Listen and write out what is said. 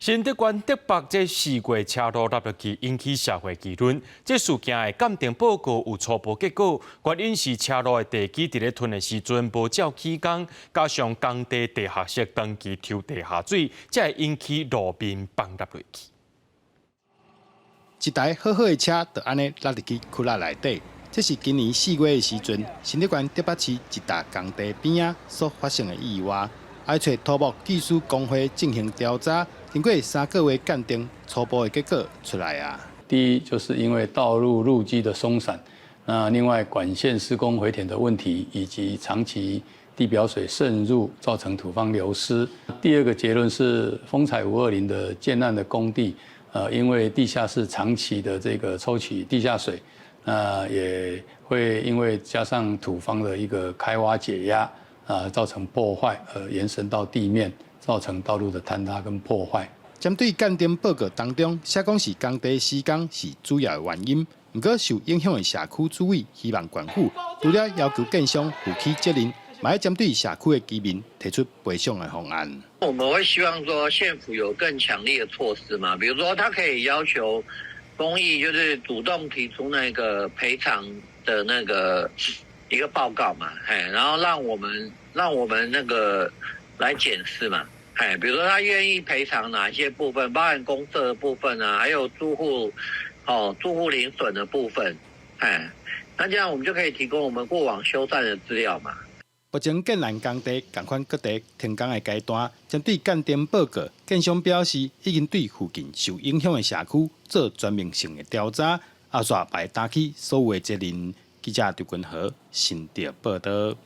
新竹縣竹北這4月車路落落去，引起社會議論。這事件的鑑定報告有初步結果，原因是車路的地基佇咧吞的時陣無照起工，加上工地地下室長期抽地下水，才會引起路面崩落落去。一台好好的車就按呢落入去窟仔內底。這是今年4月的時陣，新竹縣竹北市一棟工地邊仔所發生的意外。愛揣土木技師公會進行調查，經過3個月鑑定，初步的結果出來啊。第一，就是因為道路路基的鬆散，那另外管線施工回填的問題，以及長期地表水滲入造成土方流失。第二個結論是豐彩520的建案的工地，因為地下室長期的這個抽取地下水，那也會因為加上土方的一個開挖解壓，啊，造成破壞，延伸到地面，造成道路的坍塌跟破壞。針對鑑定報告當中，寫講是工地施工是主要的原因，毋過受影響的社區主委希望縣府除了要求建商負起責任，嘛愛針對社區的居民提出賠償的方案。我們會希望說縣府有更強力的措施嘛，比如說他可以要求豐益就是主動提出那個賠償的那個一個報告嘛，嘿，然後讓我們那個來檢視嘛，嘿，比如說他願意賠償哪些部分，包含公設的部分啊，還有住戶，哦，住戶鄰損的部分，嘿，那這樣我們就可以提供我們過往修繕的資料嘛。目前建案工地仝款閣佇停工的階段，針對鑑定報告，建商表示已經對附近受影響的社區做全面性的調查，後續會擔起所有的責任。記者張君和新竹報導。